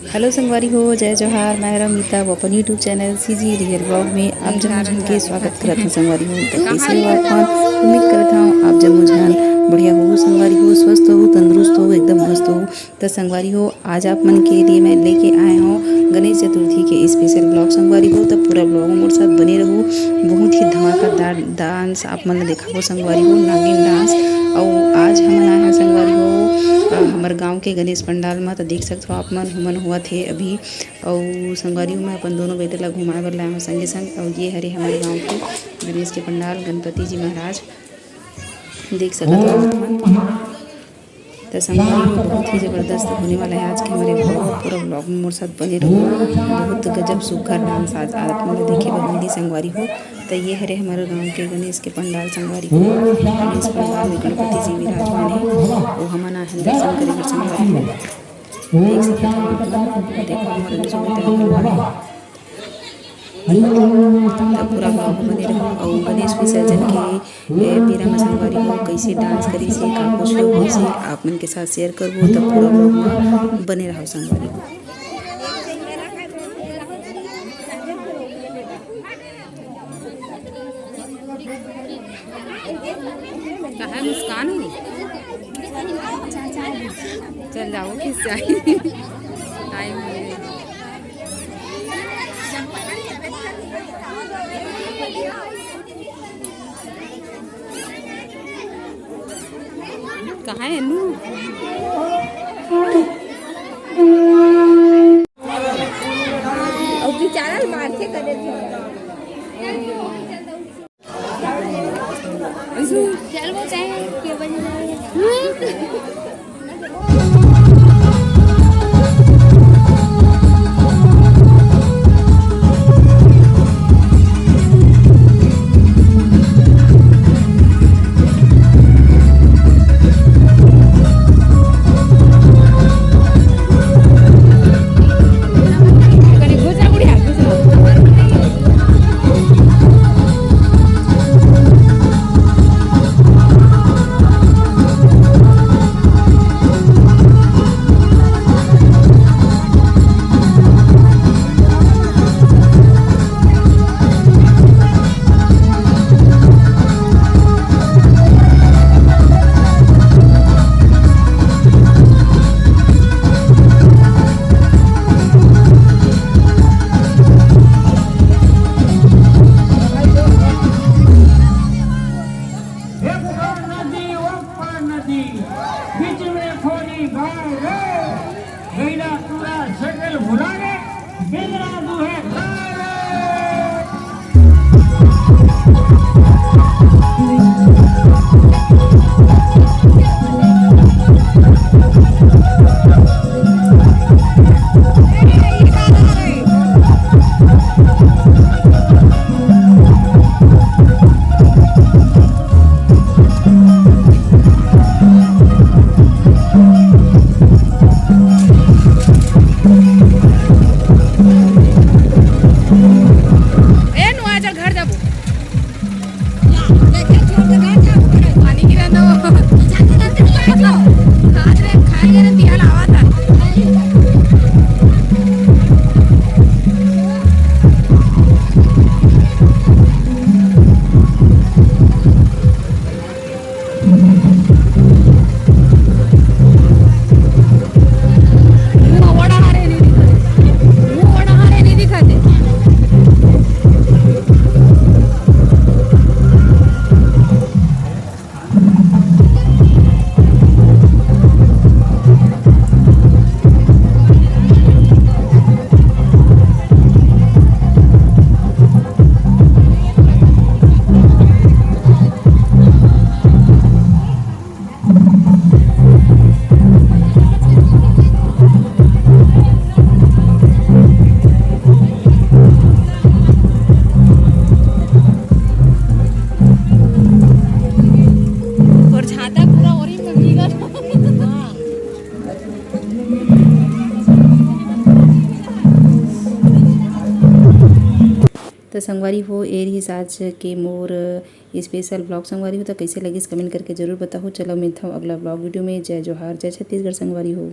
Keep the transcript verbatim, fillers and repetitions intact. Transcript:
Hello संगवारी हो, जय जोहार। मैं रमिता, वो अपन YouTube channel CG real blog में आप जम्मो झन के स्वागत करत हूँ संगवारी हो। तो कैसे हो आप मन? उम्मीद करत हूँ आप जम्मो झन बढ़िया हो संगवारी हो, स्वस्थ हो, तंदुरुस्त हो, एकदम मस्त हो। तो संगवारी हो, आज आप मन के लिए मैं लेके आए हूँ गणेश चतुर्थी के स्पेशल ब्लॉग संगवारी हो। तो पूरा ब्लॉग मोर साथ बने रहो, बहुत ही धमाकेदार डांस आप मन ला देखाबो संगवारी हो, नागिन डांस। अउ आज हमन आए हैं संगवारी हो, अ, हमर गांव के गणेश पंडाल में। तो देख सकत हो आप मन, हुमन हुआ थे अभी। अउ संगवारी हो, मैं अपन दोनों बेटा ला घुमाए बर लाए हूँ संगे संग। अउ ये हरे हमर गांव के गणेश के पंडाल, गणपति जी महाराज देख सकत हो आप मन। तो संगवारी हो, बहुत ही जबरदस्त होने वाला है आज के हमारे ब्लॉग। पूरा ब्लॉग में मोर साथ बने रहो, बहुत गजब सुघर डांस आज आप मन ला देखे बर मिली संगवारी हो। तो ये हरे हमारे गांव के गणेश के पंडाल संगवारी हो, गणेश पंडाल में गणपति जी विराजमान है, वो हमन आए हैं दर्शन करे बर संगवारी हो। देख सकत हो आप मन, देखो हमारे जो बेटा है। तो पूरा ब्लॉग में बने रहो। अउ गणेश विसर्जन के, ए, बेरा में संगवारी हो कैसे डांस करिस हे, का कुछ लोग होइस हे, आप मन के साथ शेयर करबो। तो पूरा ब्लॉग में बने रहो संगवारी हो। कहाँ है मुस्कान? चल जाओ, खिस जाए। टाइम हो गया। कहाँ है नू? अउ बेचारा ल मारथे करे थे। चल वो चाहे के बन जाए। त संगवारी हो, ए रिहिस आज के मोर special vlog संगवारी हो। त कइसे लगिस, comment करके जरूर बताहू। चलो, मिलथव अगला vlog video में। जय जोहार, जय छत्तीसगढ़ संगवारी हो।